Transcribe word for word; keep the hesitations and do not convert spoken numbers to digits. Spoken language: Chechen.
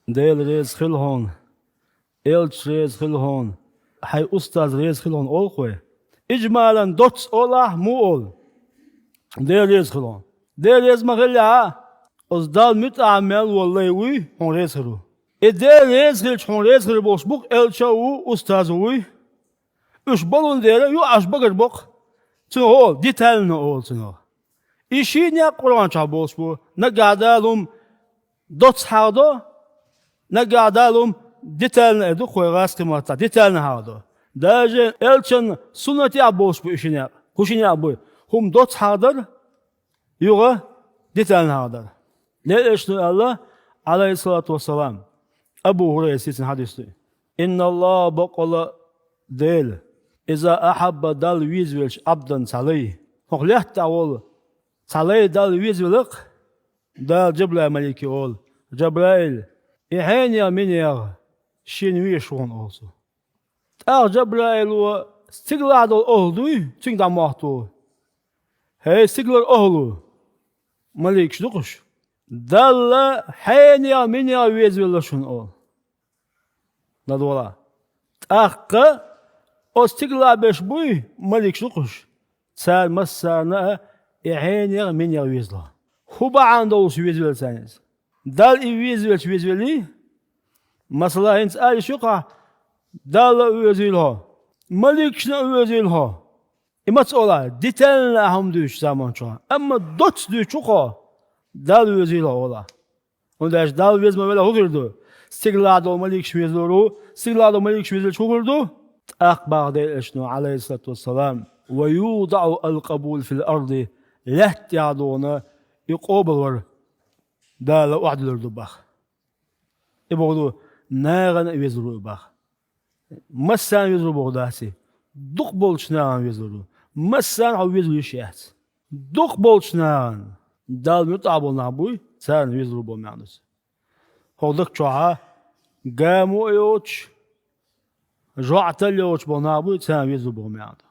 Дела реза хила хьуна, элча реза хила хьуна, хьайн устаз реза хила хьуна олу вай. Ижмалан доцца олахь, муха олу? Дела реза хила хьуна. Дела реза ма хиллехь, оцу Далла муьтӀахь мел волу лай вуй хьуна реза хир ву. И Дела реза хилча хьуна реза хир болуш бу-кх элча а ву, устаз а вуй. Уьш болун дела юкъахь багар боккху. Цунах олу, детально олу цунах. И ши некъ Къуръан чохь болуш бу. Наггахь Дала хӀума доцца хьахадо, наггахь Дала хӀума детально, э, ду-кх вай гӀазкхийн маттахь, детально хьахадо. Даже элчан суннатехь болуш бу и ши некъ. ХӀун ши некъ бу? ХӀума доцца хьахадар, юха детально хьахадар. Делан элчано аьлла, Ӏалайхиссалату вассалам, Абу ХӀурайрас дийцина хьадис ду: «Инналлаха, бакъволу Дела, иза ахьабба, Далла везавелча, Ӏабдан, цхьа лай». ХӀокху лаьтта тӀехь волу цхьа лай Далла везавелла-кх, Дала Джабраил-малике олу: «Джабраил, и хьенех, минех шена везаш ву хьуна», олу цо. ТӀаккха Джабраило стигалахь долу охӀла дуй, цуьнга дӀа ма-хӀоттаво: «ХӀей, стигалара охӀла, маликаш ду-кх уьш, Далла хьенех, минех везавелла шуна», олу. ЛадогӀалахь. ТӀаккха оцу стигалахь берш буй, маликаш ду-кх уьш, цара массарна а и хьенех, минех везало. ХӀун бахьана долуш везавелла царна иза? Далла и везавелча везавеллий? Масала, хӀинца аьлла ю-кх, Далла а везийла хьо, маликашна а везийла хьо. И маца олу, детально ахь хӀума дуьйцучу заманчохь, амма доцца дуьйцучу хьо, Далла везийла хьо олу. ХӀунда аьлча Далла веза ма велахь хӀун хир ду? Стигалахь долу маликаш везалур ву, стигалахь долу маликаш везалча хӀун хир ду? ТӀаккха боху Делан элчано, Ӏалайхиссалату вассалам: «Ва юдаӀу алкъабул фил арди», лаьтта тӀехь дуьйна и къобалвар Дала охьадуьллур ду боху. И бохург ду, нахана а везалур ву и боху. Массарна везалур бохург дац и. Дукха болчу нахана везалур ву. Массарна хьо везалур йиш яц. Дукха болчу нахана, Далла муьтӀахь болу нах буй, царна везалур боху маьӀна ду иза. ХӀокху дакчохь гамо а йоцуш, жоьжахатал а йоцуш болу нах буй, царна везалур боху маьӀна ду.